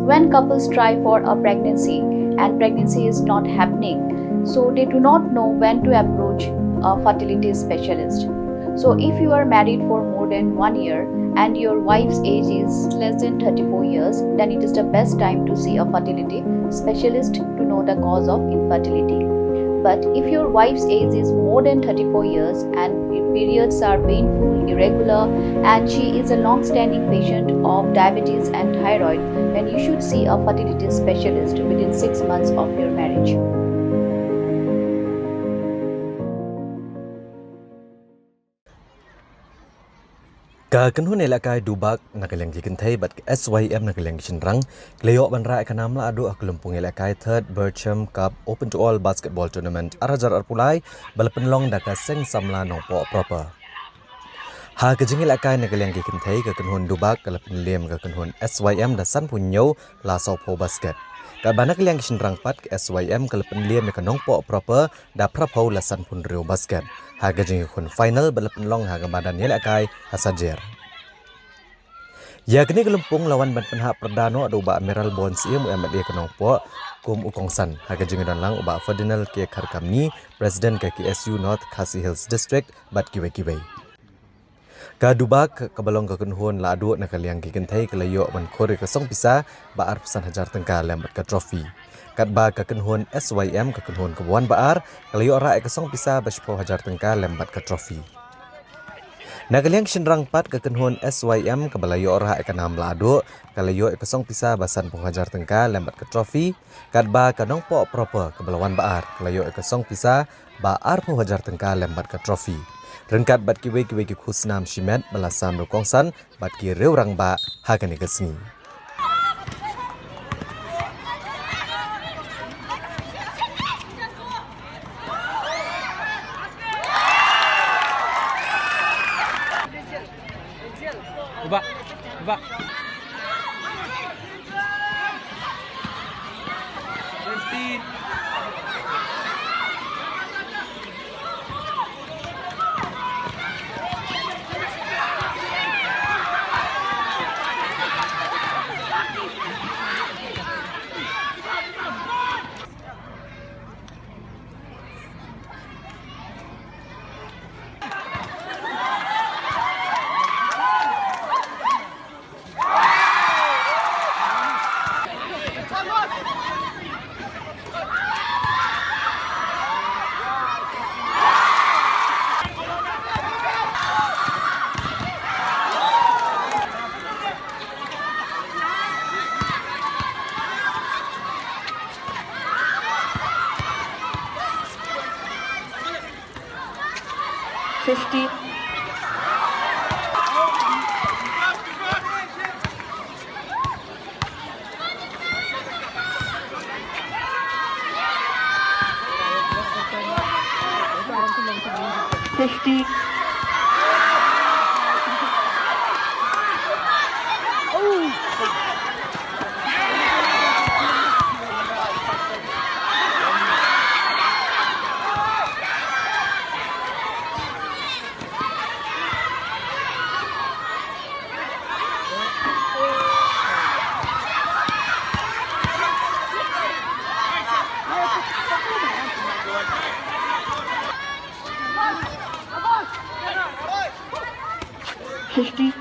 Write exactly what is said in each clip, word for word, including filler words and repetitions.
When couples try for a pregnancy and pregnancy is not happening, so they do not know when to approach a fertility specialist. So, if you are married for more than one year and your wife's age is less than thirty-four years, then it is the best time to see a fertility specialist to know the cause of infertility. But if your wife's age is more than thirty-four years and periods are painful, irregular, and she is a long standing patient of diabetes and thyroid, then you should see a fertility specialist within six months of your marriage. Ka kynhun ïalehkai Dubak na ka liang ki kynthei bad ka S Y M na ka liang ki shynrang, ki la ïoh ban rah ïa ka nam la aduh ha ka lympung ïalehkai Third Berchem Cup Open to All Basketball Tournament ar hajar arphew lai, ba la pynlong da ka Seng Samla Nongpoh Proper. Ha ka jingïalehkai na ka liang ki kynthei, ka kynhun Dubak ka la pynliem ka kynhun S Y M da sanphew hynñiew la sawphew basket. Katba na ka liang ki shynrang pat, ka S Y M ka la pynliem ïa ka Nongpoh Proper da phraphew la sanphew hynriew basket ha ka jingïakhun final ba la pynlong ha ka madan ïalehkai ha Sajer. Ïa kane ka lympung la wan ban pynhap pyrda noh da u Bah Mayralborn Syiem, u M L A ka Nongpoh, kum u kongsan, ha ka jingïadonlang u Bah Ferdinand K Kharkamni, President ka K S U North Khasi Hills District, bad kiwei kiwei. Ka Dubak, kaba long ka kynhun la aduh na ka liang ki kynthei, ka la ïoh ban khur ïa ka song pisa ba arphew san hajar tyngka lem bad ka trophy. Katba ka kynhun S Y M, ka kynhun kaba wan ba ar, ka la ïoh rah ïa ka song pisa ba shiphew hajar tyngka lem bad ka trophy. Na ka liang ki shynrang pat, ka kynhun S Y M kaba la ïoh rah ïa ka nam la aduh, ka la ïoh ïa ka song pisa ba sanphew hajar tyngka lem bad ka trophy. Katba ka Nongpoh Proper kaba la wan ba ar, ka la ïoh ïa ka song pisa ba arphew hajar tyngka lem bad ka trophy. Ryngkat bad kiwei kiwei ki khusnam shimet ba la sam da u kongsan bad ki riew rangbah ha kane ka sngi. Ubah. Ubah. Fifteen. Fifteen. Fifteen. Fifty.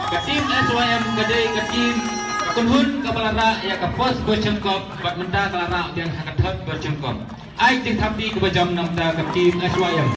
Ka team S Y M ka dei ka team ka kynhun kaba la rah ïa ka first Berchem Cup bad mynta ka la rah biang ha ka third Berchem Cup. Ai ka jingthap kti kaba jam na ka bynta ka team S Y M.